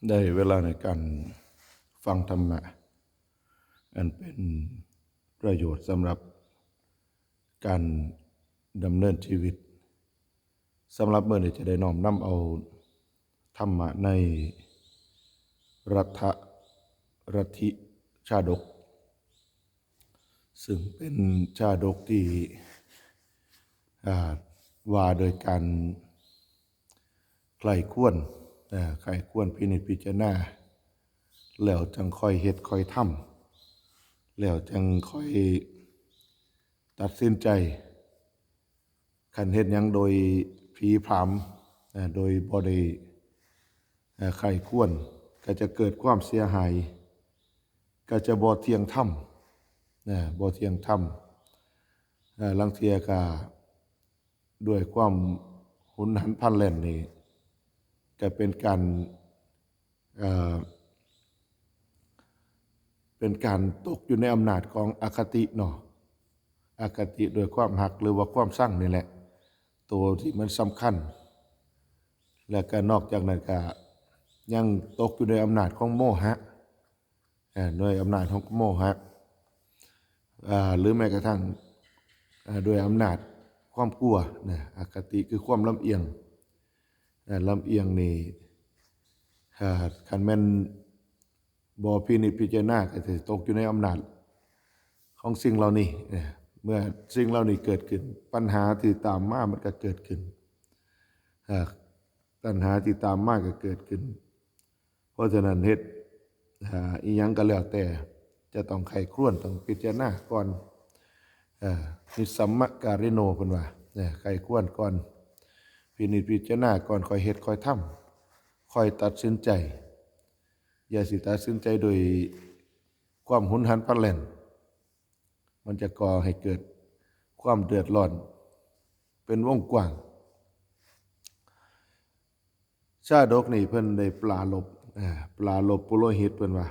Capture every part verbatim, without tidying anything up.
ได้เวลาในการฟังธรรมะ อันเป็นประโยชน์สำหรับการดำเนินชีวิต สำหรับมื้อนี้จะได้น้อมนำเอาธรรมะในรัฐรัฐิชาดก ซึ่งเป็นชาดกที่ อ่า ว่าโดยการใคร่ครวญ อ่า ใคร่ครวญพินิจพิจารณา แล้วจั่งค่อยเฮ็ดค่อยทำ แล้วจั่งค่อยตัดสินใจ คันเฮ็ดหยังโดยผีผาม อ่า โดยบ่ได้ อ่า ใคร่ครวญ ก็จะเกิดความเสียหาย ก็จะบ่เที่ยงธรรม นะ บ่เที่ยงธรรม อ่า ลางเทื่อก็ด้วยความหุนหันพลันแล่นนี่ ก็เป็นการ เอ่อ เป็นการตกอยู่ในอำนาจของอคติเนาะ อคติโดยความฮักหรือว่าความชังนี่แหละ ตัวที่มันสำคัญ และก็นอกจากนั้นก็ยังตกอยู่ในอำนาจของโมหะ อ่า ด้วยอำนาจของโมหะ อ่า หรือแม้กระทั่ง อ่า ด้วยอำนาจความกลัวนะ อคติคือความลำเอียง อ่า ลำเอียงนี่ อ่า คันแม่นบ่พินิจพิจารณาก็จะตกอยู่ในอำนาจของสิ่งเหล่านี้นะ เมื่อสิ่งเหล่านี้เกิดขึ้น ปัญหาที่ตามมามันก็เกิดขึ้น อ่า ปัญหาที่ตามมาก็เกิดขึ้น เพราะฉะนั้นเฮ็ด อ่า อิหยังก็แล้วแต่ จะต้องใคร่ครวญ ต้องพิจารณาก่อน เอ่อ นิสสัมมการิโน เพิ่นว่า เนี่ย ใคร่ครวญก่อน พินิจพิจารณาก่อน ค่อยเฮ็ด ค่อยทำ ค่อยตัดสินใจ อย่าสิตัดสินใจโดยความหุนหันพลันแล่น มันจะก่อให้เกิดความเดือดร้อนเป็นวงกว้าง ชาดกนี่เพิ่นได้ปรารภ อ่า ปรารภปุโรหิต เพิ่นว่า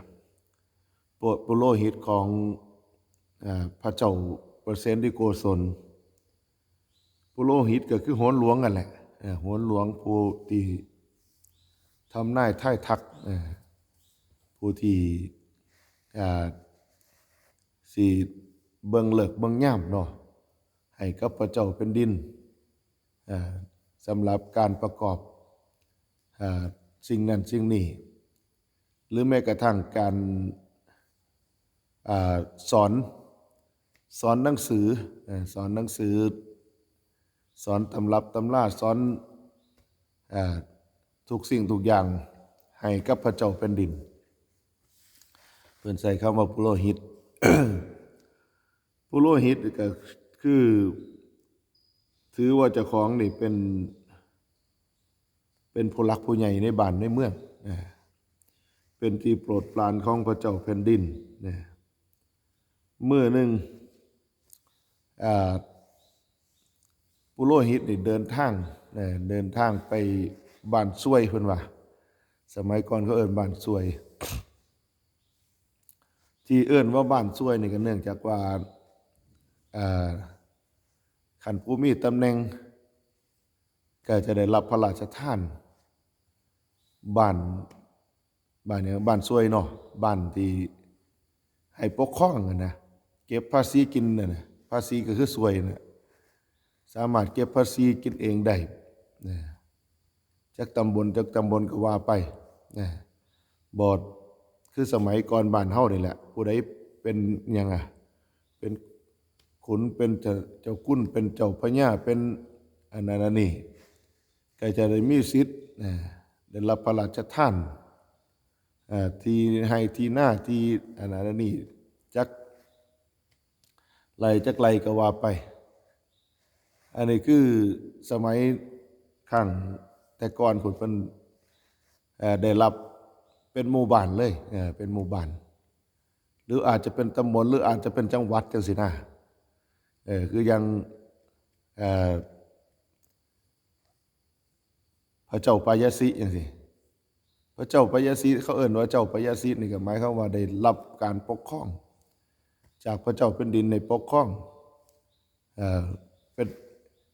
ปุ ปุโรหิตของ อ่า พระเจ้าประเสนทิโกศล ปุโรหิตก็คือโหนหลวงนั่นแหละ อ่า โหนหลวงผู้ที่ทำนายทายทัก อ่า ผู้ที่ อ่า สิเบิ่งฤกษ์เบิ่งยามเนาะ ให้กับพระเจ้าแผ่นดิน อ่า สำหรับการประกอบ อ่า สิ่งนั้นสิ่งนี้ หรือแม้กระทั่งการ อ่า สอน สอนหนังสือ อ่า สอนหนังสือ สอนตำรับตำรา สอน อ่า ทุกสิ่งทุกอย่างให้กับพระเจ้าแผ่นดิน เพิ่นใช้คำว่าปุโรหิต ปุโรหิตก็คือ ถือว่าเจ้าของนี่เป็น เป็นผู้หลักผู้ใหญ่ในบ้านในเมือง อ่า เป็นที่โปรดปรานของพระเจ้าแผ่นดิน นะ มื้อหนึ่ง อ่า ปุโรหิตนี่เดินทาง นะ เดินทางไปบ้านซวย เพิ่นว่า สมัยก่อนเขาเอิ้นบ้านซวย ที่เอิ้นว่าบ้านซวยนี่ก็เนื่องจากว่า อ่า คันผู้มีตำแหน่ง ก็จะได้รับพระราชทาน บ้าน บ้านหยัง บ้านซวยเนาะ บ้านที่ให้ปกครองอะนะ เก็บภาษีกินน่ะนะ ภาษีก็คือซวยน่ะ สามารถเก็บภาษีกินเองได้นะ จักตำบล จักตำบลก็ว่าไปนะ บอด คือสมัยก่อนบ้านเฮานี่แหละ ผู้ใดเป็นหยังอะ เป็นขุน เป็นเจ้า เจ้าคุณ เป็นเจ้าพญา เป็นอันนั้นอันนี้ ก็จะได้มีสิทธิ์นะ ได้รับพระราชทาน อ่า ที่ไฮ่ที่นา ที่อันนั้นอันนี้ จักไร่จักไร่ก็ว่าไป อันนี้คือสมัยครั้งแต่ก่อนพุ้นเพิ่น เอ่อ ได้รับเป็นหมู่บ้านเลย เอ่อ เป็นหมู่บ้าน หรืออาจจะเป็นตำบล หรืออาจจะเป็นจังหวัดจังซี้นะ เอ่อ คืออย่าง เอ่อ พระเจ้าปายสิจังซี้ พระเจ้าปายสิ เขาเอิ้นว่าเจ้าปายสินี่ก็หมายความว่าได้รับการปกครอง จากพระเจ้าแผ่นดินได้ปกครอง เอ่อ เป็น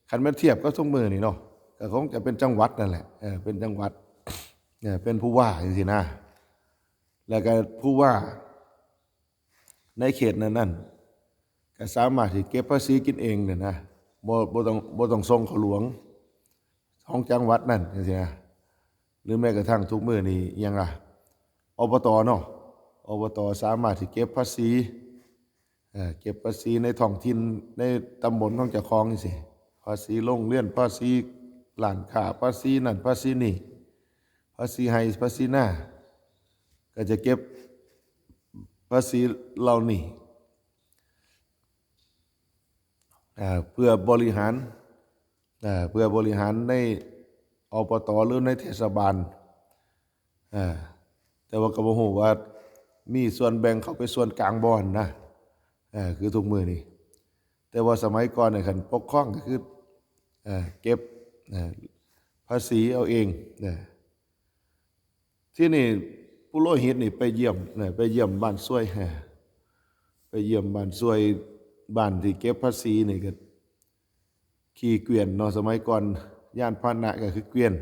คันแม่นเทียบกับทุกมื้อนี่เนาะ ก็คงจะเป็นจังหวัดนั่นแหละ เออ เป็นจังหวัด เนี่ยเป็นผู้ว่าจังซี้นะ แล้วก็ผู้ว่าในเขตนั้นๆ ก็สามารถที่เก็บภาษีกินเองเนี่ยนะ บ่บ่ต้องบ่ต้องส่งเข้าหลวงของจังหวัดนั้นจังซี้นะ หรือแม้กระทั่งทุกมื้อนี้ยังล่ะ อบต.เนาะ อบต.สามารถที่เก็บภาษี เอ่อ เก็บภาษีในท้องถิ่น ในตำบลของเจ้าของจังซี้ ภาษีโรงเรียน ภาษีร้านค้า ภาษีนั่น ภาษีนี่ ภาษีไฮ่ ภาษีนา ก็จะเก็บภาษีเหล่านี้ อ่า เพื่อบริหาร อ่า เพื่อบริหารใน อบต.หรือในเทศบาล อ่า แต่ว่าก็บ่ฮู้ว่ามีส่วนแบ่งเข้าไปส่วนกลางบ่นะ อ่า คือทุกมื้อนี้ แต่ว่าสมัยก่อนเนี่ย คันปกครองก็คือ อ่า เก็บ อ่า ภาษีเอาเองนะ ที่นี่ปุโรหิตนี่ไปเยี่ยมนะ ไปเยี่ยมบ้านซวย ไปเยี่ยมบ้านซวย บ้านที่เก็บภาษีนี่ก็ขี่เกวียนเนาะ สมัยก่อนยานพาหนะก็คือเกวียน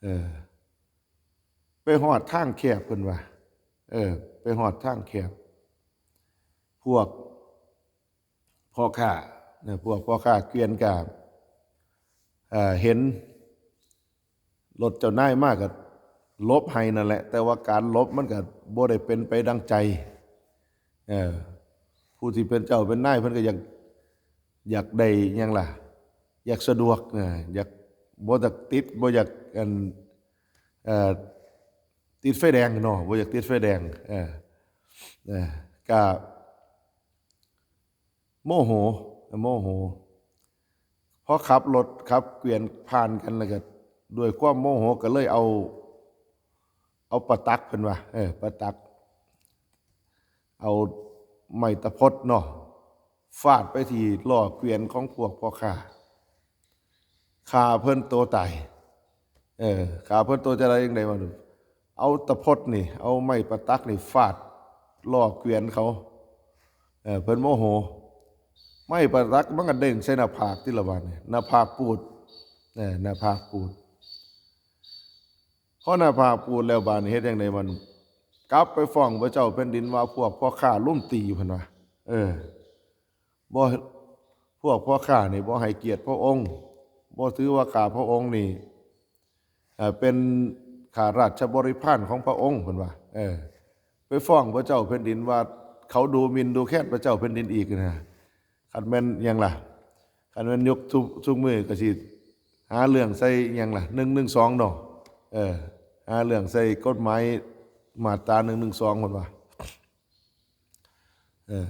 เออ ไปฮอดทางแคบเพิ่นว่า เออ ไปฮอดทางแคบ พวกพ่อค้านะ พวกพ่อค้าเกวียนก็ เอ่อ เห็นรถเจ้านายมาก็หลบให้นั่นแหละ แต่ว่าการหลบมันก็บ่ได้เป็นไปดังใจ เออ ผู้ที่เป็นเจ้าเป็นนายเพิ่นก็อยาก อยากได้หยังล่ะ อยากสะดวกนะ อยาก บ่อยากติด บ่อยาก อัน เอ่อ ติดไฟแดงเนาะ บ่อยากติดไฟแดง เออ เออ ก็โมโห โมโห พอขับรถขับเกวียนผ่านกันแล้วก็ ด้วยความโมโหก็เลยเอา เอาประตักเพิ่นว่า เออ ประตัก เอาไม้ตะพดเนาะ ฟาดไปที่ล้อเกวียนของพวกพ่อค้า ฆ่าเพิ่นโตตาย เออ ฆ่าเพิ่นโตจะได้จังได๋วะ เอาตะพดนี่ เอาไม้ประตักนี่ฟาดล้อเกวียนเขา เออ เพิ่นโมโห ไม้ประตักมันก็เด้งใส่หน้าผากติละบาดนี่ หน้าผากปูด เออ หน้าผากปูด พอหน้าผากปูดแล้วบาดนี้เฮ็ดจังได๋มัน กลับไปฟ้องพระเจ้าแผ่นดินว่าพวกพ่อค้าลุมตีเพิ่นว่า เออ บ่ พวกพ่อค้านี่บ่ให้เกียรติพระองค์ บ่ถือว่าข้าพระองค์นี่ เอ่อ เป็นข้าราชบริพารของพระองค์เพิ่นว่า เออ ไปฟ้องพระเจ้าแผ่นดินว่าเขาดูหมิ่นดูแคลนพระเจ้าแผ่นดินอีกนะ คันแม่นหยังล่ะ คันแม่นยุคทุก ทุกมื้อก็สิหาเรื่องใส่หยังล่ะ หนึ่งหนึ่งสองเนาะ เออ หาเรื่องใส่กฎหมายมาตราหนึ่งหนึ่งสองเพิ่นว่า เออ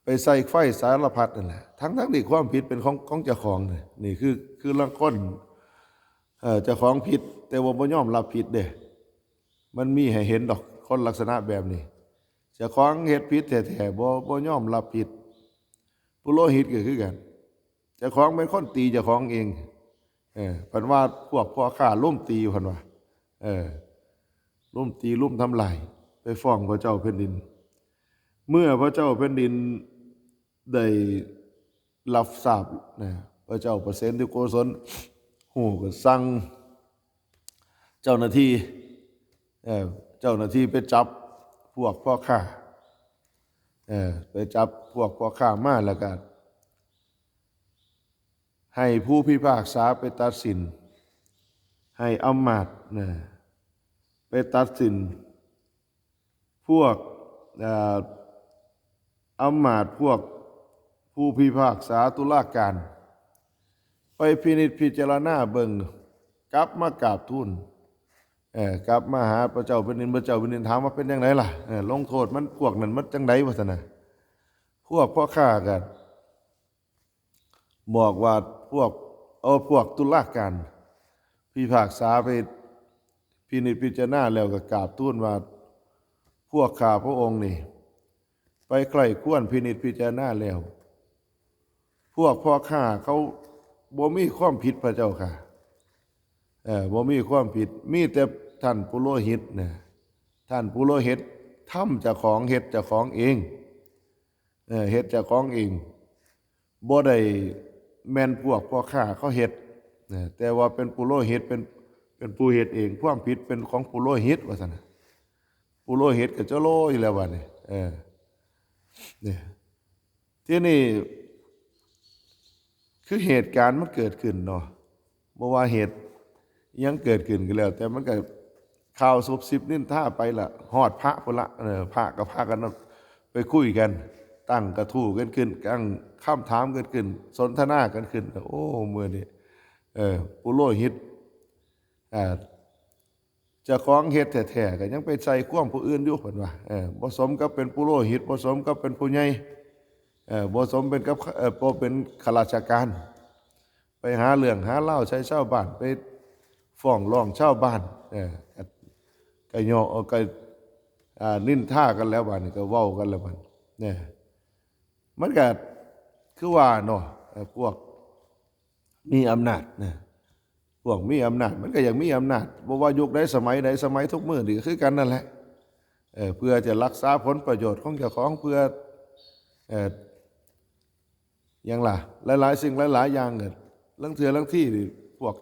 ไปใส่ไฟสารพัดนั่นแหละ ทั้งๆที่ความผิดเป็นของ ของเจ้าของนี่ นี่คือ คือลางคน เอ่อ เจ้าของผิด แต่ว่าบ่ยอมรับผิดเด้ มันมีให้เห็นดอก คนลักษณะแบบนี้ เจ้าของเฮ็ดผิดแท้ๆ บ่ บ่ยอมรับผิด ปุโรหิตก็คือกัน เจ้าของเป็นคนตีเจ้าของเอง เออ เพิ่นว่าพวกพ่อค้าลุมตีเพิ่นว่า เออ ลุมตีลุมทำลาย ไปฟ้องพระเจ้าแผ่นดิน เมื่อพระเจ้าแผ่นดินได้รับทราบนะ พระเจ้าประเสนที่โกศลฮู้ก็สั่งเจ้าหน้าที่ เอ่อ เจ้าหน้าที่ไปจับพวกพ่อค้า เอ่อ ไปจับพวกพ่อค้ามาแล้วก็ ให้ผู้พิพากษาไปตัดสิน ให้อำมาตย์นะ ไปตัดสิน พวก เอ่อ อำมาตย์ พวกผู้พิพากษาตุลาการ ไปพินิจพิจารณาเบิ่ง กลับมากราบทูล เอ่อ กลับมาหาพระเจ้าแผ่นดิน พระเจ้าแผ่นดินถามว่าเป็นจั่งใดล่ะ เอ่อ ลงโทษมันพวกนั้นมันจั่งใดวะซั่นนะ พวกพ่อค้าก็บอกว่าพวก เออ พวกตุลาการ พิพากษาไปพินิจพิจารณาแล้วก็กราบทูลว่า พวกข้าพระองค์นี่ ไปใคร่ครวญพินิจพิจารณาแล้ว พวกพ่อค้าเขาบ่มีความผิดพระเจ้าค่ะ เออ บ่มีความผิด มีแต่ท่านปุโรหิตนะ ท่านปุโรหิตทำเจ้าของ เฮ็ดเจ้าของเอง เออ เฮ็ดเจ้าของเอง บ่ได้แม่นพวกพ่อค้าเขาเฮ็ดนะ แต่ว่าเป็นปุโรหิต เป็น เป็นผู้เฮ็ดเอง ความผิดเป็นของปุโรหิต ว่าซั่นน่ะ ปุโรหิตก็จะโลอยู่แล้วบัดนี้ เออ เนี่ย ทีนี้ คือเหตุการณ์มันเกิดขึ้นเนาะ บ่ว่าเหตุอิหยังเกิดขึ้นก็แล้ว แต่มันก็ข่าวซุบซิบนินทาไปละ ฮอดพระพุ้นละ เออ พระก็พากันไปคุยกัน ตั้งกระทู้กันขึ้น ตั้งคำถามกันขึ้น สนทนากันขึ้น โอ้ มื้อนี้ เออ ปุโรหิต อ่า เจ้าของเฮ็ดแท้ๆ ก็ยังไปใส่ความผู้อื่นอยู่ เพิ่นว่า เออ บ่สมกับเป็นปุโรหิต บ่สมกับเป็นผู้ใหญ่ เออ บ่สมเป็นกับ เออ บ่เป็นข้าราชการ ไปหาเรื่องหาราวใส่ชาวบ้าน ไปฟ้องร้องชาวบ้าน เออ ก็ ก็ย่อ เออ ก็ อ่า นินทากันแล้วบัดนี้ ก็เว้ากันแล้วบัดนี้ เนี่ย มันก็คือว่าเนาะ เออ พวกมีอำนาจนะ พวกมีอำนาจ มันก็อยากมีอำนาจ บ่ว่ายุคใดสมัยใด สมัยทุกมื้อนี่ก็คือกันนั่นแหละ เออ เพื่อจะรักษาผลประโยชน์ของเจ้าของ เพื่อ เอ่อ หยังล่ะ หลายๆ สิ่งหลายๆ อย่างเนี่ย ลางเทื่อลางทีนี่ พวก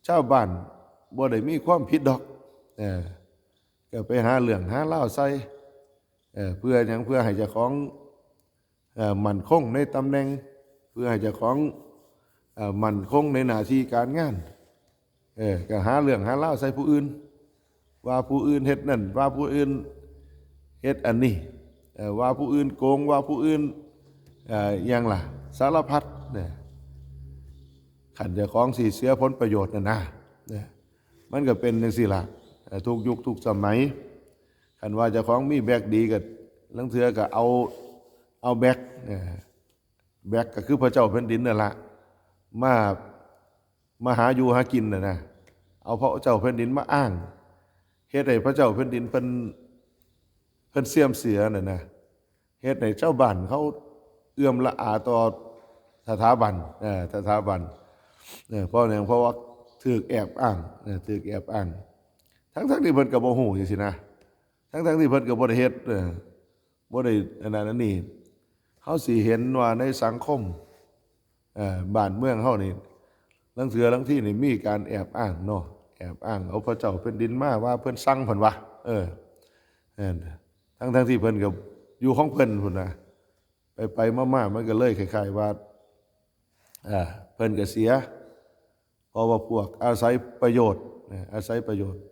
ชาวบ้านบ่ได้มีความผิดดอก เออ ก็ไปหาเรื่องหาราวใส่ เออ เพื่อหยัง เพื่อให้เจ้าของ เอ่อ มั่นคงในตำแหน่ง เพื่อให้เจ้าของ เอ่อ มั่นคงในหน้าที่การงาน เออ ก็หาเรื่องหาราวใส่ผู้อื่น ว่าผู้อื่นเฮ็ดนั่น ว่าผู้อื่นเฮ็ดอันนี้ เอ่อ ว่าผู้อื่นโกง ว่าผู้อื่น เอ่อ หยังล่ะ สารพัดเนี่ย คันเจ้าของสิเสียผลประโยชน์นั่นนะ เนี่ย มันก็เป็นจังซี่ล่ะ เอ่อ ทุกยุคทุกสมัย คันว่าเจ้าของมีแบกดีก็ ลางเทื่อก็เอา เอาแบก เอ่อ แบกก็คือพระเจ้าแผ่นดินนั่นล่ะ มา มาหาอยู่หากินน่ะนะ เอาพระเจ้าแผ่นดินมาอ้าง เฮ็ดให้พระเจ้าแผ่นดินเพิ่น เพิ่นเสื่อมเสียน่ะนะ เฮ็ดให้ชาวบ้านเขาเอือมละอาต่อสถาบัน เอ่อ สถาบัน เอ่อ เพราะหยัง เพราะว่าถูกแอบอ้าง เอ่อ ถูกแอบอ้าง ทั้งๆ ที่เพิ่นก็บ่ฮู้จังซี้นะ ทั้งๆ ที่เพิ่นก็บ่ได้เฮ็ด เอ่อ บ่ได้อันนั้นอันนี้ เฮาสิเห็นว่าในสังคม เอ่อ บ้านเมืองเฮานี่ ลางเทื่อลางทีนี่มีการแอบอ้างเนาะ แอบอ้างเอาพระเจ้าแผ่นดินมาว่าเพิ่นสั่ง เพิ่นว่า เออ นั่น ทั้งๆ ที่เพิ่นก็อยู่ของเพิ่นพู้นนะ ไปๆ มาๆ มันก็เลยคล้ายๆ ว่า อ่า เพิ่นก็เสีย เพราะว่าพวกอาศัยประโยชน์นะ อาศัยประโยชน์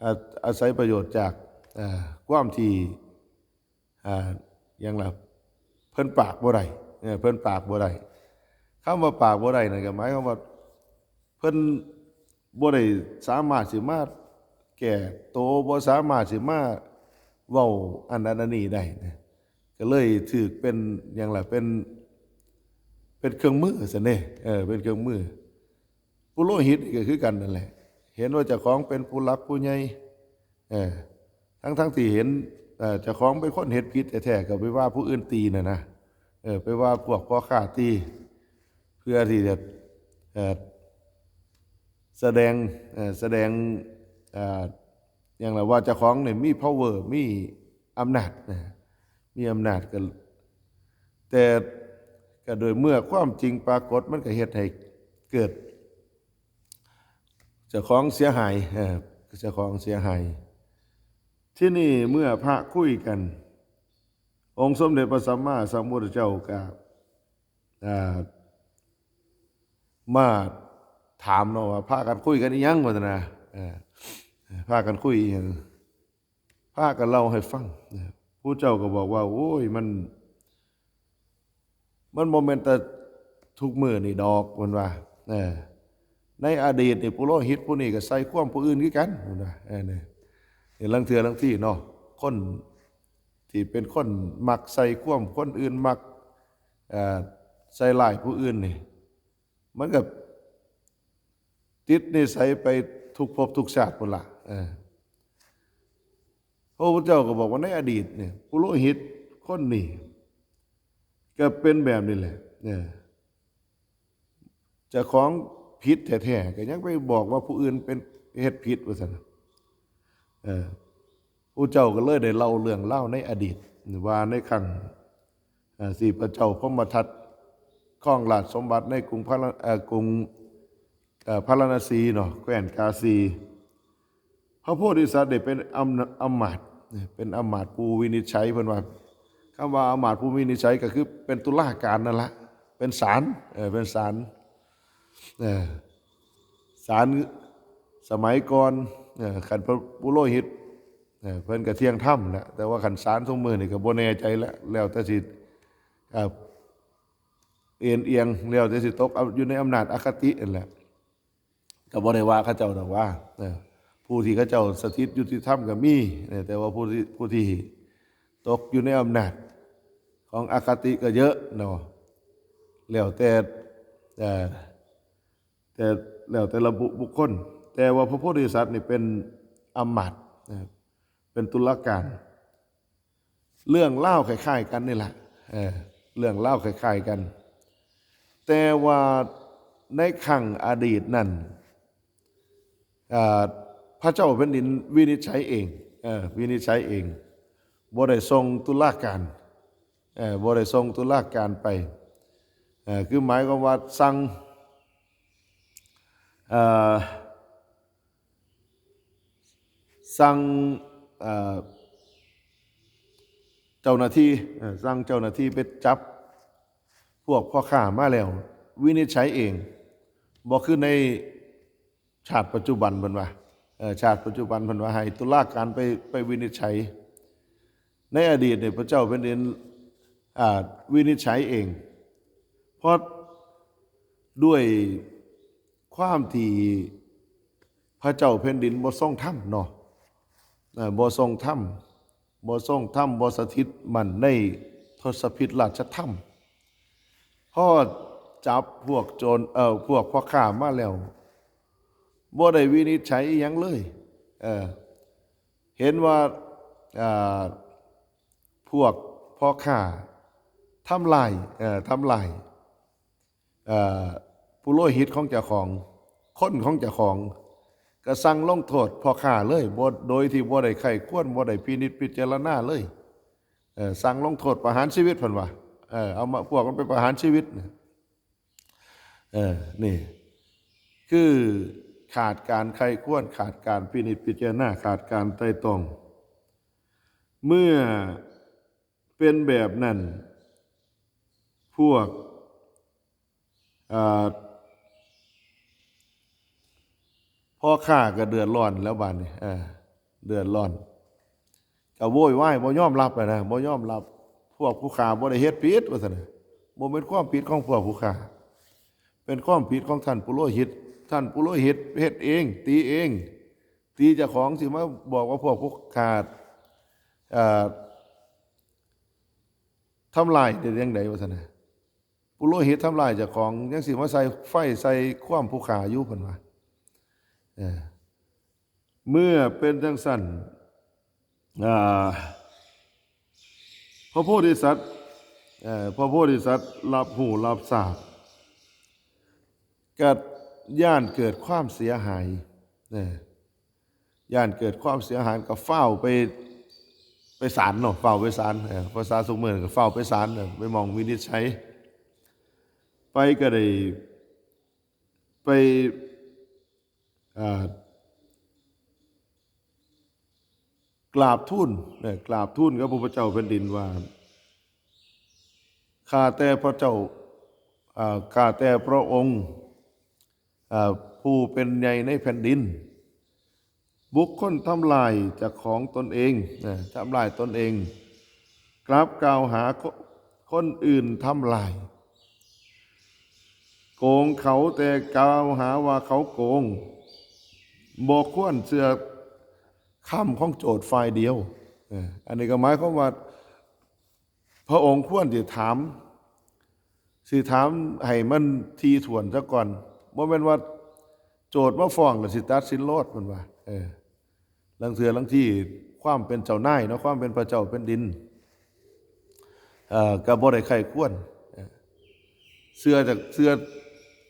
อ่า อาศัยประโยชน์จาก อ่า ความที่ อ่า หยังล่ะ เพิ่นปากบ่ได้ เออ เพิ่นปากบ่ได้ คำว่าปากบ่ได้นั่นก็หมายความว่า เพิ่นบ่ได้สามารถสิมาแก้โต บ่สามารถสิมาเว้าอันนั้นอันนี้ได้นะ ก็เลยถืกเป็นหยังล่ะ เป็น เป็นเครื่องมือซั่นเด้ เออ เป็นเครื่องมือ ปุโรหิตนี่ก็คือกันนั่นแหละ เห็นว่าเจ้าของเป็นผู้หลักผู้ใหญ่ เออ ทั้งๆ ที่เห็น เอ่อ เจ้าของเป็นคนเฮ็ดผิดแท้ๆ ก็ไปว่าผู้อื่นตีน่ะนะ เออ ไปว่าพวกพ่อค้าตี เพื่อที่จะ เอ่อ แสดง เอ่อ แสดง เอ่อ หยังล่ะ ว่าเจ้าของนี่มี power มีอำนาจนะ มีอำนาจก็ แต่ก็โดยเมื่อความจริงปรากฏ มันก็เฮ็ดให้เกิด เจ้าของเสียหาย เออ เจ้าของเสียหาย ที่นี่เมื่อพระคุยกัน องค์สมเด็จพระสัมมาสัมพุทธเจ้าก็ อ่า มาถามเนาะว่า พากันคุยกันอีหยัง ว่าซั่นนะ เออ พากันคุยอีหยัง พากันเล่าให้ฟังนะ ผู้เจ้าก็บอกว่า โอ้ย มัน มันบ่แม่นแต่ทุกมื้อนี่ดอก เพิ่นว่า เออ ในอดีตนี่ปุโรหิตผู้นี้ก็ใส่ความผู้อื่นคือกัน เพิ่นว่า เออ นี่ นี่ลางเทื่อลางทีเนาะ คนที่เป็นคนมักใส่ความคนอื่น มัก เอ่อ ใส่ร้ายผู้อื่นนี่ มันก็ติดนิสัยไปทุกภพทุกชาติพุ้นล่ะ เออ พระพุทธเจ้าก็บอกว่าในอดีตเนี่ย ปุโรหิตคนนี้ก็เป็นแบบนี้แหละ เนี่ย เจ้าของผิดแท้ๆ ก็ยังไปบอกว่าผู้อื่นเป็นเฮ็ดผิด ว่าซั่นน่ะ เออ พระเจ้าก็เลยได้เล่าเรื่องราวในอดีต ว่าในครั้ง เอ่อ ที่พระเจ้าพรหมทัตครองราชสมบัติในกรุงพระ เอ่อ กรุง เอ่อพาราณสีเนาะ แคว้นกาสี พระโพธิสัตว์เนี่ยเป็นอำนาจ อำมาตย์ เป็นอำมาตย์ผู้วินิจฉัย เพิ่นว่า คำว่าอำมาตย์ผู้วินิจฉัยก็คือเป็นตุลาการนั่นละ เป็นศาล เออ เป็นศาล เออ ศาลสมัยก่อน เออ คันพระปุโรหิต เออ เพิ่นก็เที่ยงธรรมแหละ แต่ว่าคันศาลซุมื้อนี่ก็บ่แน่ใจแล้ว แล้วแต่สิ เอ่อ เอ็นเอียง แล้วแต่สิตกอยู่ในอำนาจอคตินั่นแหละ ก็บ่ได้ว่าเขาเจ้าดอกว่า เออ ผู้ที่เขาเจ้าสถิตยุติธรรมก็มี เออ แต่ว่าผู้ที่ ผู้ที่ตกอยู่ในอำนาจของอคติก็เยอะเนาะ แล้วแต่ เอ่อ แต่ แล้วแต่ละบุ บุคคล แต่ว่าพระโพธิสัตว์นี่เป็นอำมาตย์ เออ เป็นตุลาการ เรื่องราวคล้ายๆกันนี่แหละ เออ เรื่องราวคล้ายๆกัน แต่ว่าในครั้งอดีตนั่น เอ่อ พระเจ้าแผ่นดินวินิจฉัยเอง เออ วินิจฉัยเอง บ่ได้ส่งตุลาการ เออ บ่ได้ส่งตุลาการไป เออ คือหมายความว่าสั่ง เอ่อ สั่ง เอ่อ เจ้าหน้าที่ เอ่อ สั่งเจ้าหน้าที่ไปจับพวกพ่อค้ามาแล้ว วินิจฉัยเอง บ่คือในชาติปัจจุบันเพิ่นว่า เอ่อ ชาติปัจจุบันเพิ่นว่าให้ตุลาการไป ไปวินิจฉัย ในอดีตเนี่ยพระเจ้าแผ่นดิน อ่า วินิจฉัยเอง เพราะด้วยความที่พระเจ้าแผ่นดินบ่ทรงธรรมเนาะ เอ่อ บ่ทรงธรรม บ่ทรงธรรม บ่สถิตมั่นในทศพิธราชธรรม พอจับพวกโจร เอ่อ พวกพ่อค้ามาแล้ว บ่ได้วินิจฉัยอิหยังเลย เอ่อ เห็นว่า อ่า พวกพ่อค้าทำลาย เอ่อ ทำลาย เอ่อ ปุโรหิตของเจ้าของ คนของเจ้าของ ก็สั่งลงโทษพ่อค้าเลย บ่ โดยที่บ่ได้ใคร่ครวญ บ่ได้พินิจพิจารณาเลย เอ่อ สั่งลงโทษประหารชีวิตเพิ่นว่า เอ่อ เอามา พวกมันไปประหารชีวิตเนี่ย เออ นี่ คือขาดการใคร่ครวญ ขาดการพินิจพิจารณา ขาดการไตร่ตรอง เมื่อเป็นแบบนั้น พวก เอ่อ พ่อค้าก็เดือดร้อนแล้วบาดนี้ เออ เดือดร้อน ก็โวยวาย บ่ยอมรับอะนะ บ่ยอมรับ พวกผู้ข้าบ่ได้เฮ็ดผิด ว่าซั่นน่ะ บ่เป็นความผิดของพวกผู้ข้า เป็นความผิดของท่านปุโรหิต ท่านปุโรหิตเฮ็ดเอง ตีเอง ตีเจ้าของ สิมาบอกว่าพวกผู้ข้า เอ่อ ทำลายได้จั่งใด ว่าซั่นน่ะ ปุโรหิตทำลายเจ้าของ ยังสิมาใส่ไฟใส่ความผู้ข้าอยู่ เพิ่นว่า เออ เมื่อเป็นจั่งซั่น อ่า พระโพธิสัตว์ เอ่อ พระโพธิสัตว์รับรู้รับทราบ ก็ย้านเกิดความเสียหาย เออ ย้านเกิดความเสียหาย ก็ฟ้าวไป ไปศาลเนาะ ฟ้าวไปศาล เออ ภาษาซุมื้อก็ฟ้าวไปศาล เออ ไปหม่องวินิจฉัย ไปก็ได้ ไป อ่า กราบทูล เอ่อกราบทูลกับพระพุทธเจ้าแผ่นดินว่า ข้าแต่พระเจ้า อ่า ข้าแต่พระองค์ อ่า ผู้เป็นใหญ่ในแผ่นดิน บุคคลทำลายเจ้าของตนเอง เอ่อ ทำลายตนเอง กลับกล่าวหาคน คนอื่นทำลาย โกงเขาแต่กล่าวหาว่าเขาโกง บ่ควรเชื่อคำของโจทก์ฝ่ายเดียว เอ่อ อันนี้ก็หมายความว่า พระองค์ควรสิถาม สิถามให้มันถี่ถ้วนซะก่อน บ่แม่นว่าโจทก์มาฟ้องแล้วสิตัดสินโลด เพิ่นว่า เออ ลางเทื่อลางทีความเป็นเจ้านายเนาะ ความเป็นพระเจ้าแผ่นดิน เอ่อ ก็บ่ได้ใคร่ครวญ เอ่อ เชื่อจาก เชื่อ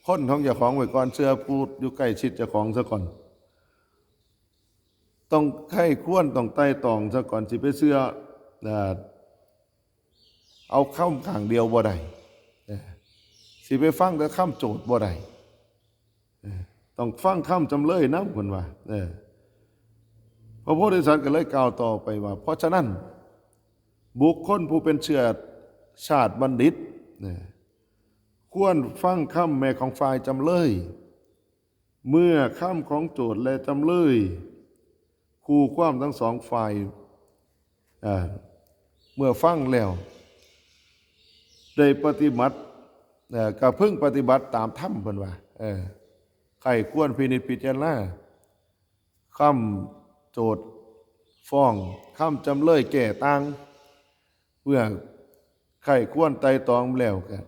คนของเจ้าของไว้ก่อน เชื่อผู้อยู่ใกล้ชิดเจ้าของซะก่อน ต้องใคร่ครวญ ต้องไตร่ตรองซะก่อน สิไปเชื่อ เอ่อ เอาคำข้างเดียวบ่ได้ เออ สิไปฟังแต่คำโจทก์บ่ได้ เออ ต้องฟังคำจำเลยนำ เพิ่นว่า เออ พระโพธิสัตว์ก็เลยกล่าวต่อไปว่า เพราะฉะนั้น บุคคลผู้เป็นเชื้อชาติบัณฑิต เนี่ย ควรฟังคำแม้ของฝ่ายจำเลย เมื่อคำของโจทก์และจำเลย คู่ความทั้งสองฝ่าย เอ่อ เมื่อฟังแล้ว ได้ปฏิบัติ เอ่อ ก็พึงปฏิบัติตามธรรม เพิ่นว่า เออ ใคร่ควรพินิจพิจารณา คำโจทก์ฟ้อง คำจำเลยแก้ต่าง เมื่อใคร่ควรไตร่ตรองแล้วก็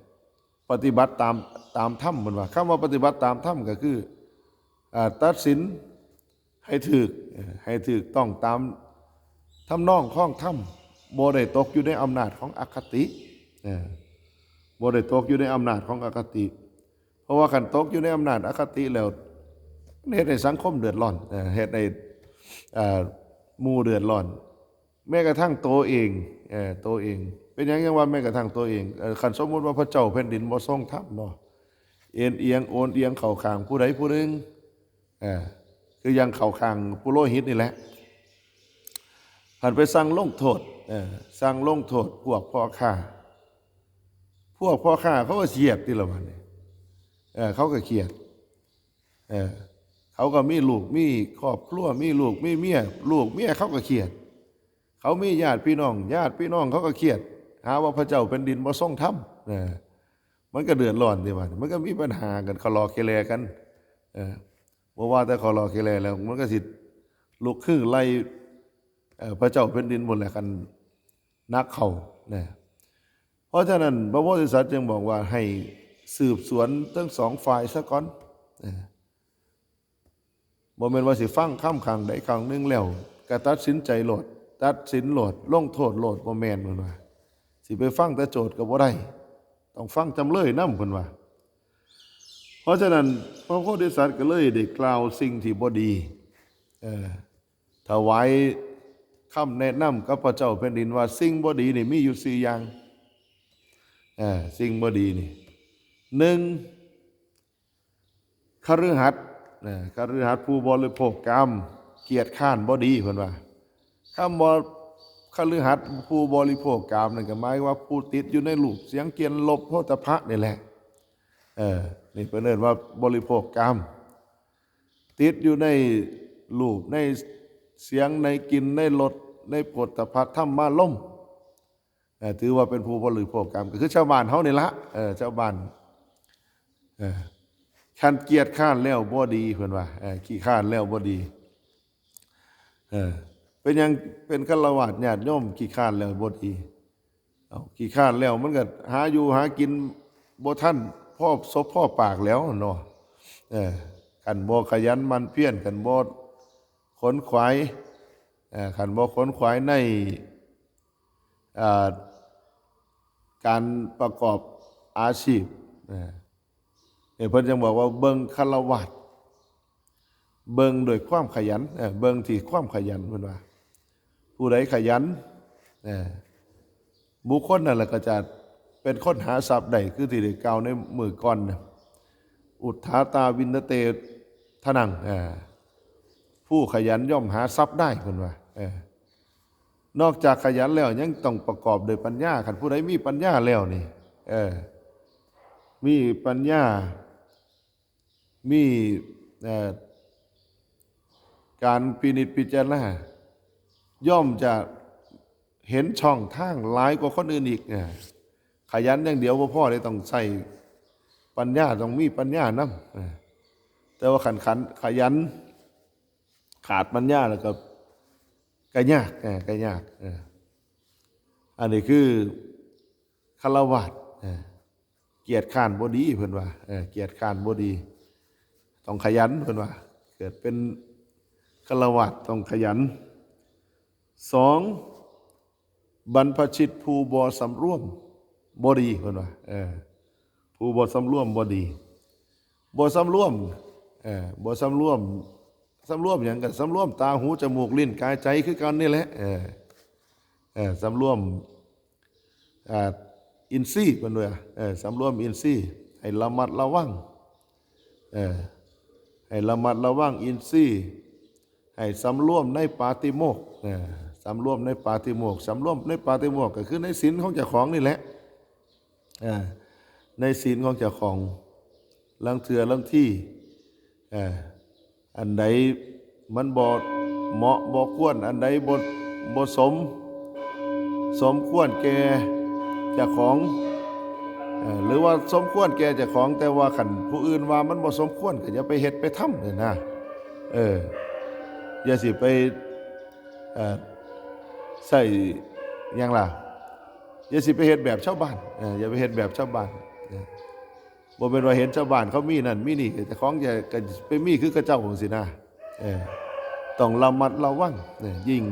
ปฏิบัติตาม ตามธรรม เพิ่นว่า คำว่าปฏิบัติตามธรรมก็คือ อ่า ตัดสินให้ถูก เอ่อ ให้ถูกต้องตามทำนองของธรรม บ่ได้ตกอยู่ในอำนาจของอคติ เออ บ่ได้ตกอยู่ในอำนาจของอคติ เพราะว่าคันตกอยู่ในอำนาจอคติแล้ว เฮ็ดให้สังคมเดือดร้อน เอ่อ เฮ็ดให้ เอ่อ หมู่เดือดร้อน แม้กระทั่งตัวเอง เอ่อ ตัวเอง เป็นหยังยังว่าแม้กระทั่งตัวเอง เอ่อ คันสมมุติว่าพระเจ้าแผ่นดินบ่ทรงธรรมเนาะ เอนเอียงโอนเอียงเข้าข้างผู้ใดผู้หนึ่ง เอ่อ คือยังเข้าข้างปุโรหิตนี่แหละ คันไปสั่งลงโทษ เอ่อ สั่งลงโทษพวกพ่อค้า พวกพ่อค้าเขาก็เครียดติล่ะบัดนี้ เอ่อ เขาก็เครียด เอ่อ เขาก็มีลูกมีครอบครัว มีลูกมีเมีย ลูกเมียเขาก็เครียด เขามีญาติพี่น้อง ญาติพี่น้องเขาก็เครียด หาว่าพระเจ้าแผ่นดินบ่ทรงธรรม เออ มันก็เดือดร้อนติบัดนี้ มันก็มีปัญหากัน คลอเคแลกัน เออ บ่ว่าแต่คลอเคแลแล้ว มันก็สิลุกฮือไล่ เอ่อ พระเจ้าแผ่นดินพุ้นแหละ คันหนักเข้านะ เพราะฉะนั้นพระโพธิสัตว์จึงบอกว่าให้สืบสวนทั้งสองฝ่ายซะก่อนนะ บ่แม่นว่าสิฟังคำข้างใดข้างหนึ่งแล้วก็ตัดสินใจโลด ตัดสินโลด ลงโทษโลด บ่แม่น เพิ่นว่า สิไปฟังแต่โจทก์ก็บ่ได้ ต้องฟังจำเลยนำ เพิ่นว่า เพราะฉะนั้นพระโพธิสัตว์ก็เลยได้กล่าวสิ่งที่บ่ดี เอ่อ ถวายคำแนะนำกับพระเจ้าแผ่นดินว่าสิ่งบ่ดีนี่มีอยู่สี่อย่าง เอ่อ สิ่งบ่ดีนี่ หนึ่ง คฤหัสถ์ เอ่อ คฤหัสถ์ผู้บริโภคกาม เกียจคร้านบ่ดี เพิ่นว่า คำว่าคฤหัสถ์ผู้บริโภคกามนั่นก็หมายว่าผู้ติดอยู่ในรูปเสียงกลิ่นรสโผฏฐัพพะนี่แหละ เออ นี่เพิ่นเอิ้นว่าบริโภคกาม ติดอยู่ในรูป ในเสียง ในกลิ่น ในรส ในโผฏฐัพพะธรรมารมณ์ เอ่อ ถือว่าเป็นผู้บริโภคกาม ก็คือชาวบ้านเฮานี่ละ เออ ชาวบ้าน เออ คันเกียจคร้านแล้วบ่ดี เพิ่นว่า เออ ขี้คร้านแล้วบ่ดี เออ เป็นหยังเป็นฆราวาสญาติโยมขี้คร้านแล้วบ่ดี เอาขี้คร้านแล้วมันก็หาอยู่หากินบ่ทันพอศพพอปากแล้วเนาะ เออ คันบ่ขยันหมั่นเพียร คันบ่ขนขวาย เออ คันบ่ขนขวายใน อ่า การประกอบอาชีพ เออ เนี่ยเพิ่นจึงบอกว่าเบิ่งฆราวาสถ์ เบิ่งด้วยความขยัน เออ เบิ่งที่ความขยัน เพิ่นว่า ผู้ใดขยัน เออ บุคคลนั่นแหละก็จะเป็นคนหาทรัพย์ได้ คือที่ได้กล่าวในมื้อก่อนน่ะ อุทธาตาวินทเตทนัง เออ ผู้ขยันย่อมหาทรัพย์ได้ เพิ่นว่า เออ นอกจากขยันแล้วยังต้องประกอบด้วยปัญญา คันผู้ใดมีปัญญาแล้วนี่ เออ มีปัญญา มี เอ่อ การพินิจพิจารณา ย่อมจะเห็นช่องทางหลายกว่าคนอื่นอีก เออ ขยันอย่างเดียวบ่พอเด้ ต้องใช้ปัญญา ต้องมีปัญญานำ เออ แต่ว่าคัน คันขยัน ขาดปัญญาแล้วก็ ก็ยาก เออ ก็ยาก เออ อันนี้คือฆราวาสถ์ เออ เกียจคร้านบ่ดี เพิ่นว่า เออ เกียจคร้านบ่ดี ต้องขยัน เพิ่นว่า เกิดเป็นฆราวาสถ์ต้องขยัน สอง บรรพชิตผู้บ่สำรวมบ่ดี เพิ่นว่า เออ ผู้บ่สำรวมบ่ดี บ่สำรวม เออ บ่สำรวม สำรวมหยัง ก็สำรวมตา หู จมูก ลิ้น กาย ใจคือกันนี่แหละ เออ เออ สำรวม อ่า อินทรีย์ เพิ่นว่า เออ สำรวมอินทรีย์ ให้ระมัดระวัง เออ ใ ให้ระมัดระวังอินทรีย์ ให้สำรวมในปาติโมกข์ เออ สำรวมในปาติโมกข์ สำรวมในปาติโมกข์ก็คือในศีลของเจ้าของนี่แหละ เออ ในศีลของเจ้าของ ลางเทื่อลางที เออ อันใดมันบ่เหมาะบ่ควร อันใดบ่ บ่สม สมควรแก่เจ้าของ เออ หรือว่าสมควรแก่เจ้าของ แต่ว่าคันผู้อื่นว่ามันบ่สมควร ก็อย่าไปเฮ็ดไปทำเนี่ยนะ เออ อย่าสิไป เอ่อ ใส่หยังล่ะ อย่าสิไปเฮ็ดแบบชาวบ้าน เออ อย่าไปเฮ็ดแบบชาวบ้าน เออ บ่แม่นว่าเห็นชาวบ้านเขามีนั่นมีนี่ เจ้าของจะ ก็ไปมีคือเขาเจ้าจั่งซี้นะ เออ ต้องระมัดระวัง เออ ยิ่ง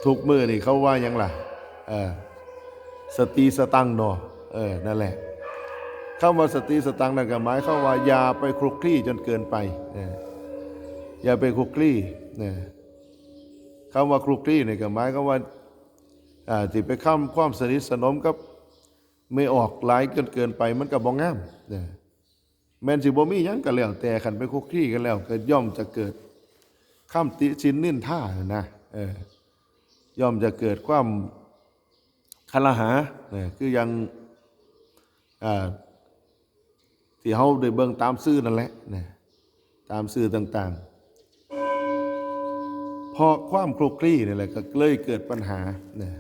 ทุกมื้อนี่เขาว่าหยังล่ะ เออ สติสตังค์เนาะ เออ นั่นแหละ คำว่าสติสตังค์นั่นก็หมายความว่าอย่าไปคลุกคลีจนเกินไป เออ อย่าไปคลุกคลี เออ คำว่าคลุกคลีนี่ก็หมายความว่า อ่า สิไปทำความสนิทสนมกับแม่ออกหลายจนเกินไป มันก็บ่งาม เออ แม่นสิบ่มีหยังก็แล้วแต่ คันไปคลุกคลีกันแล้ว ก็ย่อมจะเกิดคำติฉินนินทานะ เออ ย่อมจะเกิดความคารหา เออ คืออย่าง อ่า ที่เฮาได้เบิ่งตามสื่อนั่นแหละ นะ ตามสื่อต่างๆ เพราะความคลุกคลีนี่แหละก็เลยเกิดปัญหา นะ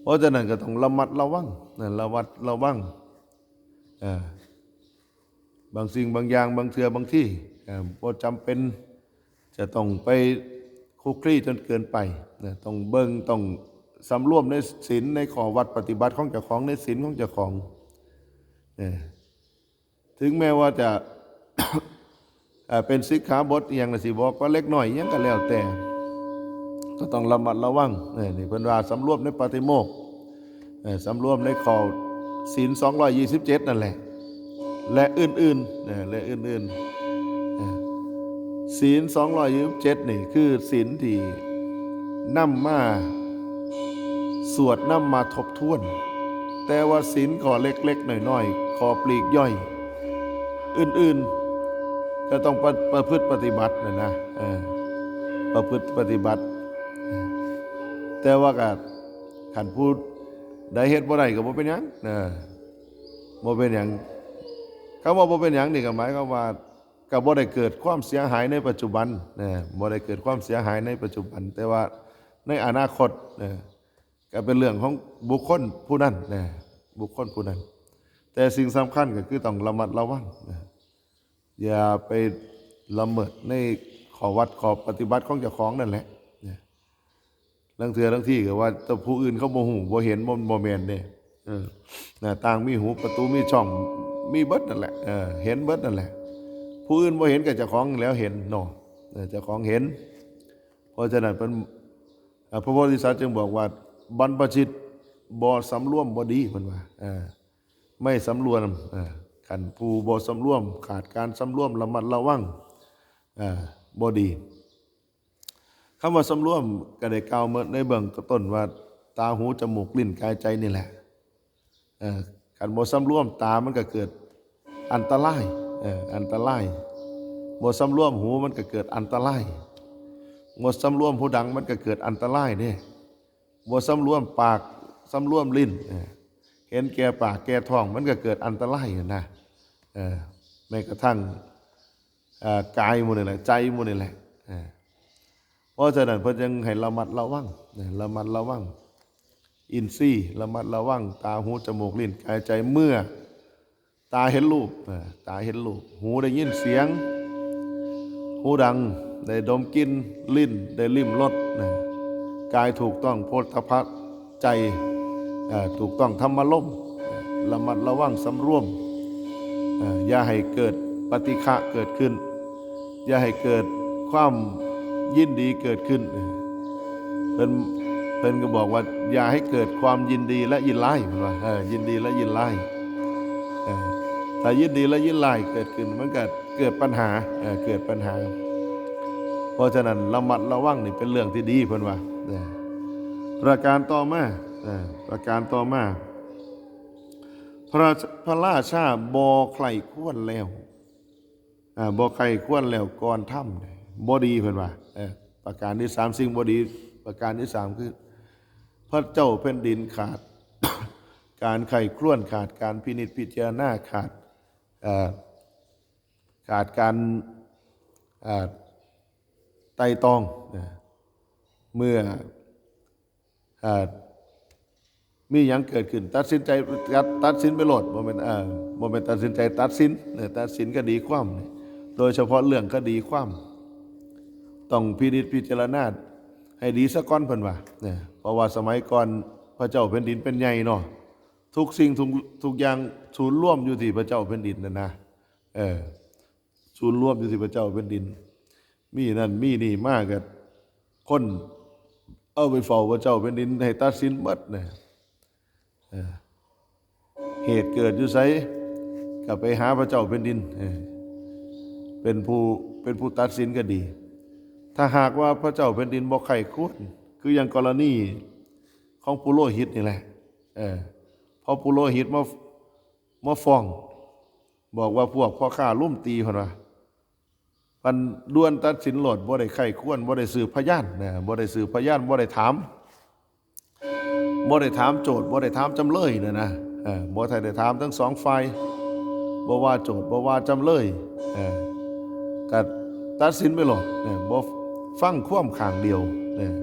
เพราะฉะนั้นก็ต้องระมัดระวัง นะ ระมัดระวัง เอ่อ บางสิ่งบางอย่าง บางเทื่อบางที เอ่อ บ่จำเป็นจะต้องไปคลุกคลีจนเกินไป นะ ต้องเบิ่ง ต้องสำรวมในศีล ในข้อวัดปฏิบัติของเจ้าของ ในศีลของเจ้าของ เออ ถึงแม้ว่าจะ เอ่อ เป็นสิกขาบทอิหยังน่ะสิบอกว่าเล็กน้อยอิหยังก็แล้วแต่ ก็ต้องระมัดระวัง เออ นี่เพิ่นว่าสำรวมในปาฏิโมกข์ เออ สำรวมในข้อศีลสองร้อยยี่สิบเจ็ดนั่นแหละ และอื่นๆ เออ และอื่นๆ เออ ศีลสองร้อยยี่สิบเจ็ดนี่คือศีลที่นำมาสวด นำมาทบทวน แต่ว่าศีลข้อเล็กๆ น้อยๆ ข้อปลีกย่อย อื่นๆ ก็ต้องประ ประพฤติปฏิบัตินะนะ เออ ประพฤติปฏิบัติ แต่ว่าก็ คันผู้ใดเฮ็ดบ่ได้ก็บ่เป็นหยัง เออ บ่เป็นหยัง คำว่าบ่เป็นหยังนี่ก็หมายความว่า ก็บ่ได้เกิดความเสียหายในปัจจุบัน นะ บ่ได้เกิดความเสียหายในปัจจุบัน แต่ว่าในอนาคต นะ ก็เป็นเรื่องของบุคคลผู้นั้น นะ บุคคลผู้นั้น แต่สิ่งสำคัญก็คือต้องระมัดระวัง นะ อย่าไปละเมิดในข้อวัดข้อปฏิบัติของเจ้าของนั่นแหละ นะ ลางเทื่อลางทีก็ว่าแต่ผู้อื่นเขาบ่ฮู้บ่เห็น บ่ บ่แม่นเด้ เออ หน้าต่างมีหู ประตูมีช่อง มีเบิดนั่นแหละ เออ เห็นเบิดนั่นแหละ ผู้อื่นบ่เห็นก็เจ้าของแล้วเห็นเนาะ เออ เจ้าของเห็น เพราะฉะนั้นเพิ่น อ่า พระโพธิสัตว์จึงบอกว่า บรรพชิตบ่สำรวมบ่ดี เพิ่นว่า เออ ไม่สำรวม เออ คันผู้บ่สำรวม ขาดการสำรวมระมัดระวัง เออ บ่ดี คำว่าสำรวมก็ได้กล่าวมาในเบื้องต้นว่า ตา หู จมูก ลิ้น กาย ใจนี่แหละ เอ่อ คันบ่สำรวมตามันก็เกิดอันตราย เอ่อ อันตราย บ่สำรวมหูมันก็เกิดอันตราย บ่สำรวมหูดังมันก็เกิดอันตรายเด้ บ่สำรวมปาก สำรวมลิ้น เอ่อ เห็นแก่ปากแก่ท้องมันก็เกิดอันตรายนะ เอ่อ แม้กระทั่ง เอ่อ กายหมู่นี่แหละ ใจหมู่นี่แหละ เอ่อ เพราะฉะนั้นเพิ่นจึงให้ระมัดระวังนะ ระมัดระวัง อินทรีย์ ระมัดระวัง ตา หู จมูก ลิ้น กาย ใจ เมื่อ ตาเห็นรูปนะ ตาเห็นรูป หูได้ยินเสียง หูดัง ได้ดมกลิ่น ลิ้นได้ลิ้มรสนะ กายถูกต้องโผฏฐัพพะ ใจ เอ่อ ถูกต้องธรรมารมณ์ ระมัดระวังสำรวม เอ่อ อย่าให้เกิดปฏิฆะเกิดขึ้น อย่าให้เกิดความยินดีเกิดขึ้น เพิ่น เพิ่นก็บอกว่า อย่าให้เกิดความยินดีและยินร้าย เพิ่นว่า เออ ยินดีและยินร้าย เออ ถ้ายินดีและยินร้ายเกิดขึ้น มันก็เกิดปัญหา เออ เกิดปัญหา เพราะฉะนั้นระมัดระวังนี่เป็นเรื่องที่ดี เพิ่นว่า เออ ประการต่อมา เออ ประการต่อมา พระ พระราชาบ่ใคร่ควรแล้ว อ่าบ่ใคร่ครวญแล้วก่อนทำเนี่ยบ่ดีเพิ่นว่า เออ ประการที่สาม สิ่งบ่ดี ประการที่สามคือ พระเจ้าแผ่นดินขาด การใคร่ครวญ ขาดการพินิจพิจารณา ขาด เอ่อ ขาดการ เอ่อ ไตร่ตรองนะ เมื่อ เอ่อ มีหยังเกิดขึ้น ตัดสินใจ ตัด ตัดสินไปโลด บ่แม่น เอ่อ บ่แม่นตัดสินใจ ตัดสิน เออ ตัดสินคดีความนี่ โดยเฉพาะเรื่องคดีความ ต้องพินิจพิจารณาให้ดีซะก่อนเพิ่นว่า เนี่ย เพราะว่าสมัยก่อนพระเจ้าแผ่นดินเป็นใหญ่เนาะ ทุกสิ่งทุก ทุกอย่างศูนย์รวมอยู่ที่พระเจ้าแผ่นดินนั่นนะ เออ ศูนย์รวมอยู่ที่พระเจ้าแผ่นดิน มีนั่นมีนี่มาก็คนเอาไปเฝ้าพระเจ้าแผ่นดินให้ตัดสินหมดนะ เออ เหตุเกิดอยู่ไสก็ไปหาพระเจ้าแผ่นดิน เออ เป็นผู้ เป็นผู้ตัดสินก็ดี ถ้าหากว่าพระเจ้าแผ่นดินบ่ใคร่ครวญ คืออย่างกรณีของปุโรหิตนี่แหละ เออ พอปุโรหิตมา มาฟ้อง บอกว่าพวกพ่อค้าลุมตีเพิ่นว่า เพิ่นด่วนตัดสินโลด บ่ได้ใคร่ครวญ บ่ได้สืบพยานนะ บ่ได้สืบพยาน บ่ได้ถาม บ่ได้ถามโจทก์ บ่ได้ถามจำเลยนะนะ เออ บ่ทันได้ถามทั้งสองฝ่าย บ่ว่าโจทก์ บ่ว่าจำเลย เออ ก็ตัดสินไปโลด เออ บ่ฟังความข้างเดียว เออ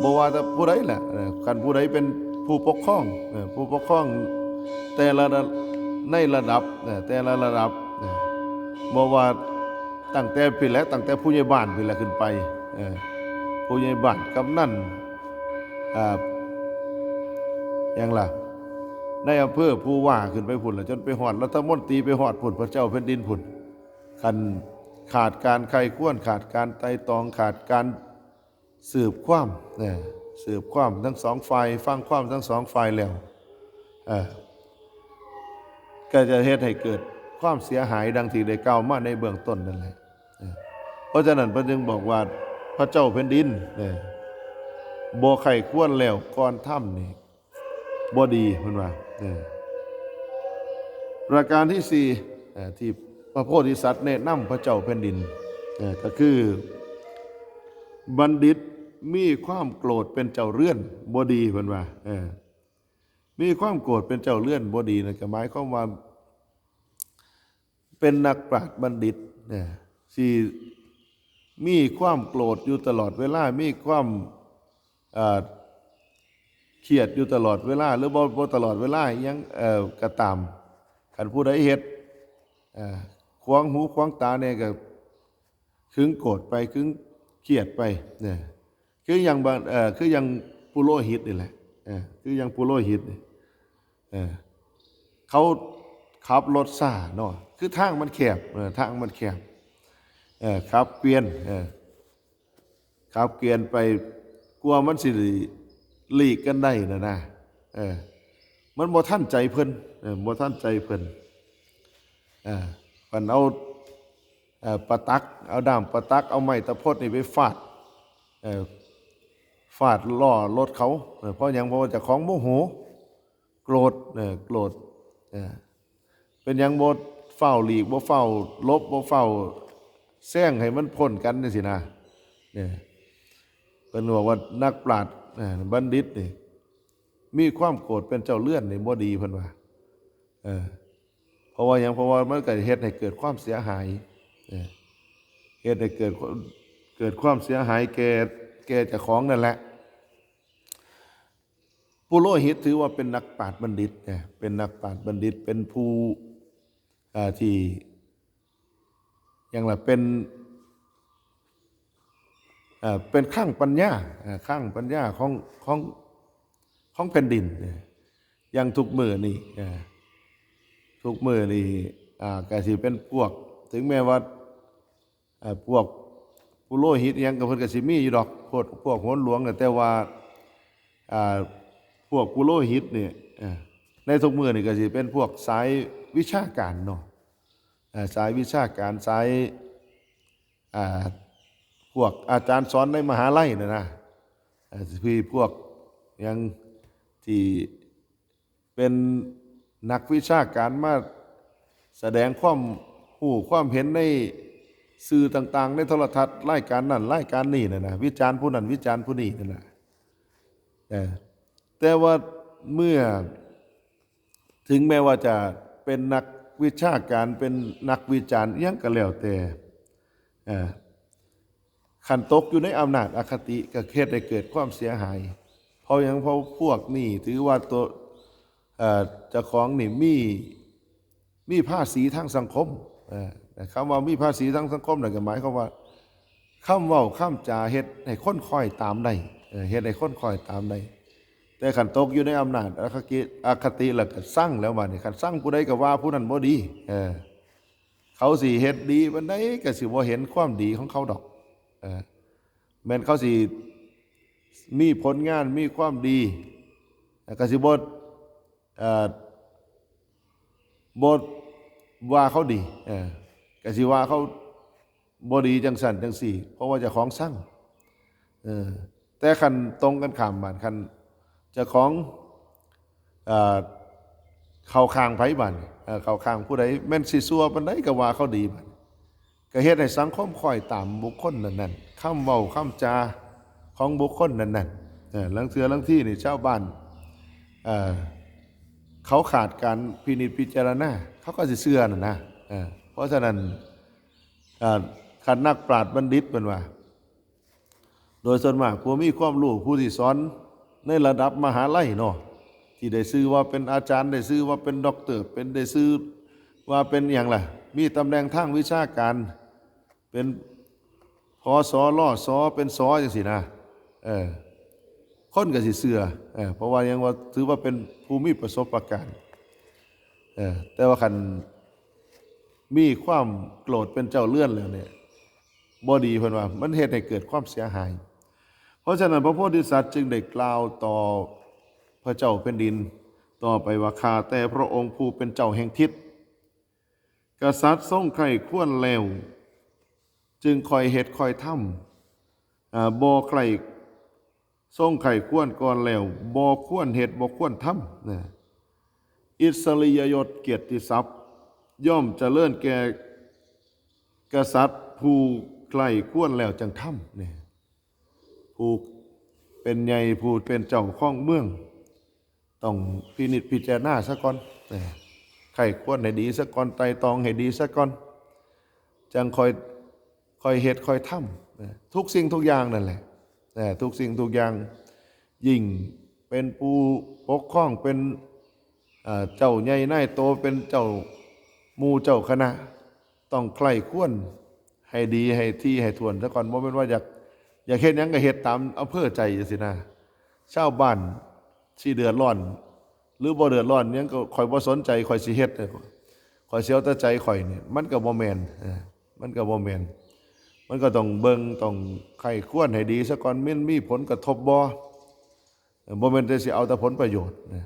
บ่ว่าแต่ผู้ใดแหละ เออ คันผู้ใดเป็นผู้ปกครอง เออ ผู้ปกครองแต่ละระ- ในระดับ เออ แต่ละระดับ เออ บ่ว่าตั้งแต่พี้แหละ ตั้งแต่ผู้ใหญ่บ้านพี้แหละขึ้นไป เออ ผู้ใหญ่บ้าน กำนัน อ่า หยังล่ะ นายอำเภอ ผู้ว่าขึ้นไปพุ้นล่ะ จนไปฮอดรัฐมนตรี ไปฮอดพุ้น พระเจ้าแผ่นดินพุ้น คันขาดการใคร่ครวญ ขาดการไตร่ตรอง ขาดการสืบความ เออ สืบความทั้งสองฝ่าย ฟังความทั้งสองฝ่ายแล้ว เออ ก็จะเฮ็ดให้เกิดความเสียหายดังที่ได้กล่าวมาในเบื้องต้นนั่นแหละ เออ เพราะฉะนั้นเพิ่นจึงบอกว่าพระเจ้าแผ่นดิน เออ บ่ใคร่ครวญแล้วก่อนทำนี่ บ่ดีเพิ่นว่า เออ ประการที่สี่ เอ่อ ที่พระโพธิสัตว์แนะนำพระเจ้าแผ่นดิน เออ ก็คือ บัณฑิตมีความโกรธเป็นเจ้าเรือน บ่ดีเพิ่นว่า เออ มีความโกรธเป็นเจ้าเรือน บ่ดีนั่นก็หมายความว่า เป็นนักปราชญ์บัณฑิตเนี่ย ที่มีความโกรธอยู่ตลอดเวลา มีความ เอ่อ เครียดอยู่ตลอดเวลา หรือบ่ บ่ตลอดเวลา อิหยัง เอ่อ ก็ตาม คันผู้ใดเฮ็ด เอ่อ ขวางหูขวางตาเนี่ย ก็ขึงโกรธไป ขึงเครียดไป เนี่ย คืออย่างบาง เอ่อ คืออย่างปุโรหิตนี่แหละ เออ คืออย่างปุโรหิตนี่ เออ เขาขับรถช้าเนาะ คือทางมันแคบ เออ ทางมันแคบ เออ ขับเกวียน เออ ขับเกวียนไป กว่ามันสิหลีกกันได้นะนะ เออ มันบ่ทันใจเพิ่น เออ บ่ทันใจเพิ่น เออ เพิ่นเอา เอ่อ ประตัก เอาด้ามประตัก เอาไม้ตะพดนี่ไปฟาด เอ่อ ฟาดล้อรถเขา เออ เพราะหยัง เพราะว่าเจ้าของโมโห โกรธ เออ โกรธ เออ เป็นหยังบ่ฟ้าวหลีก บ่ฟ้าวหลบ บ่ฟ้าวแซงให้มันพ้นกันจั่งซี้นะ เนี่ย เพิ่นบอกว่านักปราชญ์ เอ่อ บัณฑิตนี่ มีความโกรธเป็นเจ้าเรือนนี่บ่ดีเพิ่นว่า เออ เพราะว่าหยัง เพราะว่ามันก็เฮ็ดให้เกิดความเสียหาย เออ เฮ็ดให้เกิดความ เกิดความเสียหายแก่ แก่เจ้าของนั่นแหละ ปุโรหิตถือว่าเป็นนักปราชญ์บัณฑิตนะ เป็นนักปราชญ์บัณฑิต เป็นผู้ อ่า ที่ อย่างละเป็น เอ่อ เป็นคลังปัญญา เอ่อ คลังปัญญาของ ของ ของแผ่นดิน เอ่อ อย่างทุกมื้อนี่ เอ่อ ทุกมื้อนี่ อ่า ก็สิเป็นพวก ถึงแม้ว่า เอ่อ พวกปุโรหิตอิหยังก็เพิ่นก็สิมีอยู่ดอก พวก พวกโหนหลวงน่ะ แต่ว่า อ่า พวกปุโรหิตนี่ เอ่อ ในทุกมื้อนี่ก็สิเป็นพวกสายวิชาการเนาะ เอ่อ สายวิชาการ สาย อ่า พวกอาจารย์สอนในมหาลัยน่ะนะ เอ่อ ที่พวกหยังที่เป็นนักวิชาการมาแสดงความ ฮู้ความเห็นในสื่อต่างๆ ในโทรทัศน์ รายการนั่นรายการนี้นั่นนะ วิจารณ์ผู้นั้นวิจารณ์ผู้นี้นั่นนะ เออ แต่ว่าเมื่อ ถึงแม้ว่าจะเป็นนักวิชาการ เป็นนักวิจารณ์อิหยังก็แล้วแต่ เออ คันตกอยู่ในอำนาจอคติก็เฮ็ดให้เกิดความเสียหาย เพราะหยัง เพราะพวกนี้ถือว่าตัว เอ่อ เจ้าของนี่มี มีภาษีทางสังคม เอ่อ คำว่ามีภาษีทางสังคมนั่นก็หมายความว่า คำเว้าคำจาเฮ็ดให้คนคอยตามได้ เอ่อ เฮ็ดให้คนคอยตามได้ แต่คันตกอยู่ในอำนาจอคติ อคติแล้วก็ซังแล้วบาดนี้ คันซังผู้ใดก็ว่าผู้นั้นบ่ดี เออ เขาสิเฮ็ดดีปานใดก็สิบ่เห็นความดีของเขาดอก เออ แม่นเขาสิมีผลงานมีความดี ก็สิบ่ เอ่อ บ่ว่าเขาดี เออ ก็สิว่าเขาบ่ดีจังซั่นจังซี่ เพราะว่าเจ้าของซัง เออ แต่คันตรงกันข้ามบาด คันเจ้าของ เอ่อ เข้าข้างไผบาด เอ่อ เข้าข้างผู้ใด แม่นสิซั่วปานใดก็ว่าเขาดีบาด ก็เฮ็ดให้สังคมคอยตามบุคคลนั้นๆ คำเว้าคำจาของบุคคลนั้นๆ เออ ลางเทื่อลางทีนี่ชาวบ้าน เอ่อ เขาขาดการพินิจพิจารณา เขาก็สิเชื่อนั่นนะ เออ เพราะฉะนั้น เอ่อ คันนักปราชญ์บัณฑิตเพิ่นว่า โดยส่วนมากผู้มีความรู้ ผู้ที่สอนในระดับมหาลัยเนาะ ที่ได้ชื่อว่าเป็นอาจารย์ ได้ชื่อว่าเป็นด็อกเตอร์ เป็น ได้ชื่อว่าเป็นหยังล่ะ มีตำแหน่งทางวิชาการ เป็น ผอ.สอ ลอ สอ เป็นสอ จังซี้นะ เออ คนก็สิเชื่อ เออ เพราะว่าหยัง ว่าถือว่าเป็นผู้มีประสบการณ์ เออ แต่ว่าคันมีความโกรธเป็นเจ้าเรือนแล้วเนี่ย บ่ดีเพิ่นว่า มันเฮ็ดให้เกิดความเสียหาย เพราะฉะนั้นพระโพธิสัตว์จึงได้กล่าวต่อพระเจ้าแผ่นดินต่อไปว่า ข้าแต่พระองค์ผู้เป็นเจ้าแห่งทิศ กษัตริย์ทรงใคร่ครวญแล้ว จึงค่อยเฮ็ดค่อยทำ อ่า บ่ใคร่ ทรงใคร่ครวญก่อนแล้ว บ่ควรเฮ็ด บ่ควรทำ นะ อิสริยยศเกียรติศัพท์ ย่อมเจริญแก่กษัตริย์ผู้ใคร่ครวญแล้วจังทำ เนี่ย ผู้เป็นใหญ่ ผู้เป็นเจ้าของเมือง ต้องพินิจพิจารณาซะก่อน นะ ใคร่ครวญให้ดีซะก่อน ไตร่ตรองให้ดีซะก่อน จังค่อย ค่อยเฮ็ดค่อยทำ นะ ทุกสิ่งทุกอย่างนั่นแหละ นะ ทุกสิ่งทุกอย่าง ยิ่งเป็นผู้ปกครอง เป็น เอ่อ เจ้าใหญ่นายโต เป็นเจ้าหมู่เจ้าคณะ ต้องใคร่ครวญให้ดีให้ถี่ให้ถ้วนซะก่อน บ่แม่นว่าอยาก อยากเฮ็ดหยังก็เฮ็ดตามอำเภอใจจังซี้นะ ชาวบ้านสิเดือดร้อน หรือบ่เดือดร้อนหยังก็ข้อยบ่สนใจ ข้อยสิเฮ็ด ข้อยสิเอาแต่ใจข้อยนี่ มันก็บ่แม่น เออ มันก็บ่แม่น มันก็ต้องเบิ่ง ต้องใคร่ครวญให้ดีซะก่อน มันมีผลกระทบบ่ เออ บ่แม่นแต่สิเอาแต่ผลประโยชน์นะ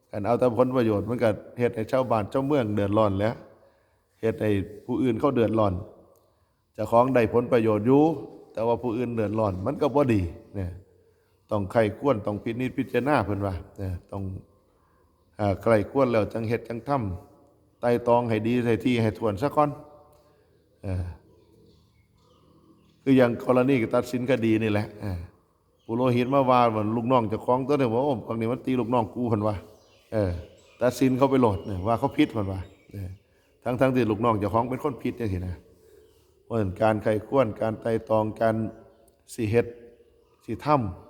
คันเอาแต่ผลประโยชน์ มันก็เฮ็ดให้ชาวบ้านชาวเมืองเดือดร้อนแหละ เฮ็ดให้ผู้อื่นเขาเดือดร้อน เจ้าของได้ผลประโยชน์อยู่ แต่ว่าผู้อื่นเดือดร้อน มันก็บ่ดี เนี่ย ต้องใคร่ครวญ ต้องพินิจพิจารณา เพิ่นว่า เนี่ย ต้อง อ่า ใคร่ครวญแล้วจังเฮ็ดจังทำ ไตร่ตรองให้ดี ให้ถี่ให้ถ้วนซะก่อน เออ คืออย่างกรณีตัดสินคดีนี่แหละ เออ ปุโรหิตมาว่ามันลูกน้องเจ้าของตัวนี้ ว่า โอ้ พวกนี้มันตีลูกน้องกู เพิ่นว่า เออ ตัดสินเขาไปโลดเนี่ย ว่าเขาผิด เพิ่นว่า เออ ทั้งๆที่ลูกน้องเจ้าของเป็นคนผิดจังซี้นะ เพราะฉะนั้นการใคร่ครวญ การไตร่ตรอง การสิเฮ็ด สิท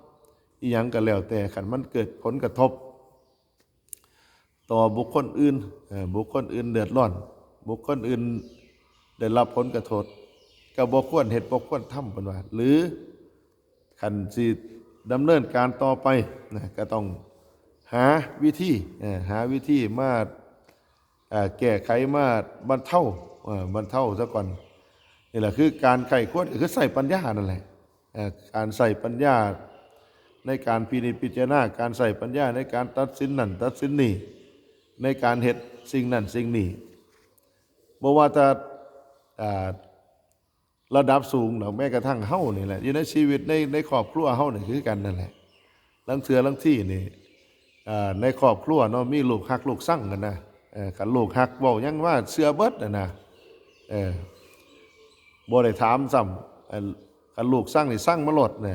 ำ อิหยังก็แล้วแต่ คันมันเกิดผลกระทบ ต่อบุคคลอื่น เอ่อ บุคคลอื่นเดือดร้อน บุคคลอื่นได้รับผลกระทบ ก็บ่ควรเฮ็ด บ่ควรทำ เพิ่นว่า หรือคันสิดำเนินการต่อไปนะ ก็ต้องหาวิธี เอ่อ หาวิธีมา เอ่อ แก้ไข มาบรรเทา เอ่อ บรรเทาซะก่อน นี่แหละคือการใคร่ครวญ ก็คือใช้ปัญญานั่นแหละ เอ่อ การใช้ปัญญาในการพินิจพิจารณา การใช้ปัญญาในการตัดสินนั่นตัดสินนี่ ในการเฮ็ดสิ่งนั่นสิ่งนี้ บ่ว่าแต่ อ่า ระดับสูงดอก แม้กระทั่งเฮานี่แหละ อยู่ในชีวิต ใน ในครอบครัวเฮานี่คือกันนั่นแหละ ลางเทื่อลางทีนี่ อ่า ในครอบครัวเนาะ มีลูกฮักลูกซังกันนะ เอ่อ คันลูกฮักเว้าหยังว่าเชื่อเบิดน่ะนะ เออ บ่ได้ถามซ้ำ อัน คันลูกสั่งนี่สั่งมาโลดนะ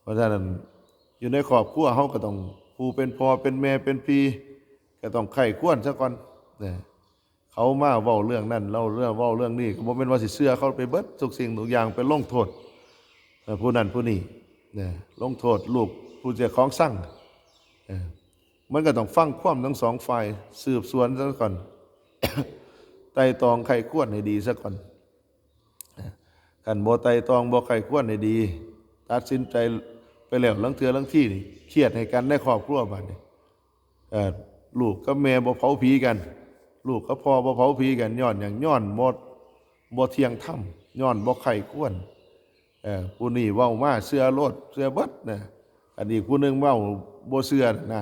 เพราะฉะนั้นอยู่ในครอบครัวเฮาก็ต้อง ผู้เป็นพ่อเป็นแม่เป็นพี่ ก็ต้องใคร่ครวญซะก่อนนะ เขามาเว้าเรื่องนั้น เล่าเรื่อง เว้าเรื่องนี้ ก็บ่แม่นว่าสิเชื่อเขาไปเบิดทุกสิ่งทุกอย่าง ไปลงโทษ เอ่อ ผู้นั้นผู้นี้นะ ลงโทษลูกผู้เจ้าของสั่ง เออ มันก็ต้องฟังความทั้งสองฝ่าย สืบสวนซะก่อน ไตร่ตรองใคร่ครวญให้ดีซะก่อน คันบ่ไตร่ตรองบ่ใคร่ครวญให้ดี ตัดสินใจไปแล้วลางเทื่อลางทีนี่ เครียดให้กันในครอบครัวบาดนี้ เอ่อ ลูกกับแม่บ่เผาผีกัน ลูกกับพ่อบ่เผาผีกัน ย้อนหยัง ย้อนบ่ บ่เที่ยงธรรม ย้อนบ่ใคร่ครวญ เอ่อ ผู้นี้เว้ามาเชื่อโลด เชื่อเบิดนะ อันอีกผู้หนึ่งเว้าบ่เชื่อนะ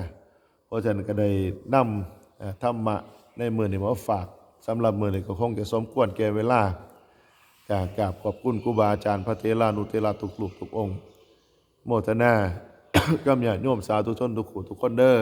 เพราะฉะนั้นก็ได้นำ เอ่อ ธรรมะในมื้อนี้มาฝาก สำหรับมื้อนี้ก็คงจะสมควรแก่เวลา ก็กราบขอบคุณครูบาอาจารย์พระเถรานุเถระทุกรูปทุกองค์ โมทนา กับญาติโยมสาธุชนทุกผู้ทุกคนเด้อ